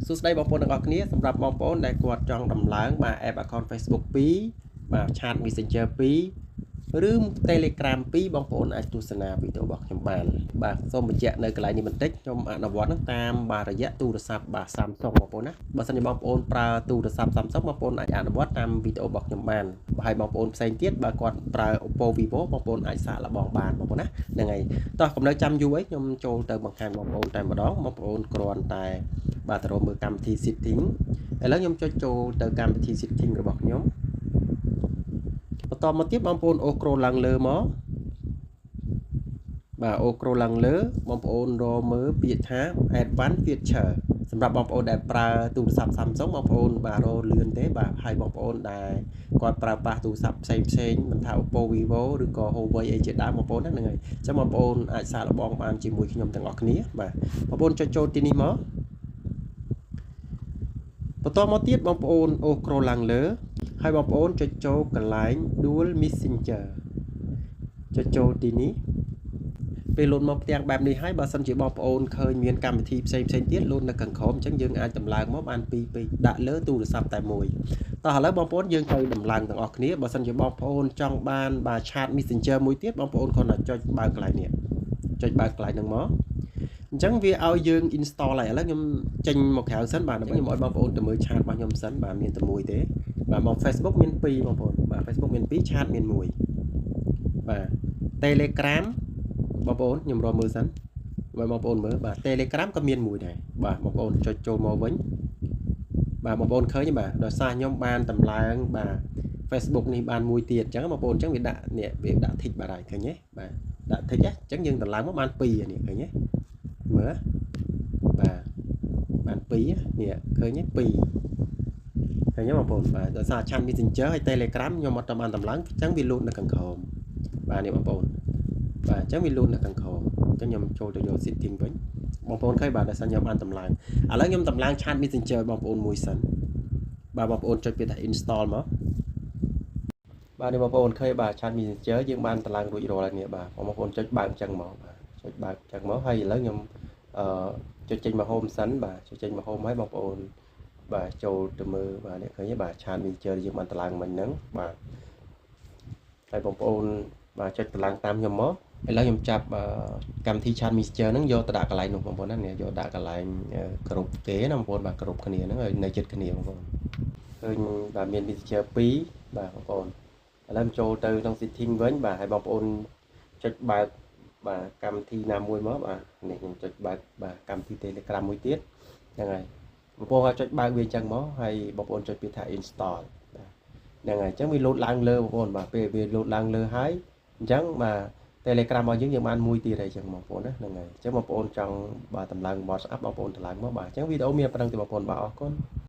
សួស្តីបងប្អូនទាំងអស់គ្នាសម្រាប់បងប្អូនដែលគាត់ចង់ដំឡើងបាទ app account Facebook 2បាទ Chat Messenger 2ឬ Telegram 2បងប្អូនអាចទស្សនាវីដេអូរបស់ខ្ញុំបានបាទសូមបញ្ជាក់នៅកន្លែងនេះបន្តិចខ្ញុំអនុវត្តនឹងតាមបាទរយៈទូរស័ព្ទបាទ Samsung បងប្អូនណាបើសិនជាបងប្អូនប្រើទូរស័ព្ទ Samsung បងប្អូនអាចអនុវត្តតាមវីដេអូរបស់ខ្ញុំបានហើយបងប្អូនផ្សេងទៀតបើគាត់ប្រើ Oppo Vivo បងប្អូនអាចសាកល្បងបានបងប្អូនណាហ្នឹងហើយតោះកុំនៅចាំយូរអីខ្ញុំចូលទៅបង្ហាញបងប្អូនតែម្ដងបងប្អូនគ្រាន់តែបាទទៅរកមើលកម្មវិធី setting ឥឡូវខ្ញុំចុចចូលទៅកម្មវិធី setting របស់ខ្ញុំបន្តមកទៀតបងប្អូនអូស scroll ឡើងលើមកបាទអូស scroll ឡើងលើបងប្អូនរកមើលពាក្យថា advanced feature សម្រាប់បងប្អូនដែលប្រើទូរស័ព្ទ Samsung បងប្អូនបាទរកលឿនទេបាទហើយបងប្អូនដែលគាត់ប្រើប្រាស់ទូរស័ព្ទផ្សេងផ្សេងមិនថា Oppo Vivo ឬក៏ Huawei អីជាដើមបងប្អូនហ្នឹងហើយអញ្ចឹងបងប្អូនអាចសាកល្បងបានជាមួយខ្ញុំទាំងអស់គ្នាបាទបងប្អូនចុចចូលទីនេះមកបន្តមកទៀតបងប្អូនអូស scroll ឡើងលើហើយបងប្អូនចុចចូលកន្លែង Dual Messenger ចុចចូលទីនេះពេលលោតមកផ្ទាំងបែបនេះហើយបើសិនជាបងប្អូនឃើញមានកម្មវិធីផ្សេងផ្សេងទៀតលោតនៅខាងក្រោមអញ្ចឹងយើងអាចតម្លើងមកបានពីរពីរដាក់លើទូរស័ព្ទតែមួយតោះឥឡូវបងប្អូនយើងទៅតម្លើងទាំងអស់គ្នាបើសិនជាបងប្អូនចង់បានបាទ Chat Messenger មួយទៀតបងប្អូនគ្រាន់តែចុចបើកកន្លែងនេះចុចបើកកន្លែងហ្នឹងមកអញ្ចឹងវាឲ្យយើង install ហើយឥឡូវខ្ញុំចេញមកក្រៅសិនបាទដើម្បីខ្ញុំឲ្យបងប្អូនទៅមើល chat របស់ខ្ញុំសិនបាទមានតែមួយទេបាទមក Facebook មាន2បងប្អូនបាទ Facebook មាន2 chat មាន1បាទ Telegram បងប្អូនខ្ញុំរកមើលសិនបាទបងប្អូនមើលបាទ Telegram ក៏មានមួយដែរបាទបងប្អូនចុចចូលមកវិញបាទបងប្អូនឃើញទេបាទដោយសារខ្ញុំបានតម្លើងបាទ Facebook នេះបានមួយទៀតអញ្ចឹងបងប្អូនអញ្ចឹងវាដាក់នេះវាដាក់ tick បាទហើយឃើញទេបាទដាក់ tick អញ្ចឹងយើងតម្លើងមកបាន2នេះឃើញទេមើលបាទបាន2នេះឃើញទេ2ឃើញទេបងប្អូនបាទដោយសារ Chat Messenger ហើយ Telegram ខ្ញុំអត់បានតម្លើងអញ្ចឹងវាលោតនៅខាងក្រោមបាទនេះបងប្អូនបាទអញ្ចឹងវាលោតនៅខាងក្រោមអញ្ចឹងខ្ញុំចូលទៅយក setting វិញបងប្អូនឃើញបាទដោយសារខ្ញុំបានតម្លើងឥឡូវខ្ញុំតម្លើង Chat Messenger បងប្អូនមួយសិនបាទបងប្អូនចុចពាក្យថា install មកបាទនេះបងប្អូនឃើញបាទ Chat Messenger យើងបានតម្លើងរួចរាល់ហើយនេះបាទបងប្អូនចុចបើកអញ្ចឹងមកបាទចុចបើកអញ្ចឹងមកហើយឥឡូវខ្ញុំអឺចុចចេញមក home សិនបាទចុចចេញមក home ហើយបងប្អូនបាទចូលទៅមើលបាទនេះឃើញទេបាទ Chat Messenger យើងបានតម្លើងមិញហ្នឹងបាទហើយបងប្អូនបាទចុចតម្លើងតាមខ្ញុំមកឥឡូវខ្ញុំចាប់កម្មវិធី Chat Messenger ហ្នឹងយកទៅដាក់កន្លែងនោះបងប្អូនណានេះយកដាក់កន្លែងគ្រប់គេណាបងប្អូនបាទគ្រប់គ្នាហ្នឹងឲ្យនៅចិត្តគ្នាបងប្អូនឃើញបាទមាន Messenger 2បាទបងប្អូនឥឡូវចូលទៅក្នុង setting វិញបាទហើយបងប្អូនចុចបើកបាទកម្មវិធីណាមួយមកបាទនេះខ្ញុំចុចបើកបាទកម្មវិធី Telegram មួយទៀតហ្នឹងហើយបងប្អូនចុចបើកវាអញ្ចឹងមកហើយបងប្អូនចុចពាក្យថា install បាទហ្នឹងហើយអញ្ចឹងវាលោតឡើងលើបងប្អូនបាទពេលវាលោតឡើងលើហើយអញ្ចឹងបាទ Telegram របស់យើងយើងបានមួយទៀតហើយអញ្ចឹងបងប្អូនណាហ្នឹងហើយអញ្ចឹងបងប្អូនចង់បាទតម្លើង WhatsApp បងប្អូនតម្លើងមកបាទអញ្ចឹងវីដេអូមានប៉ុណ្្នឹងទេបងប្អូនបាទអរគុណ។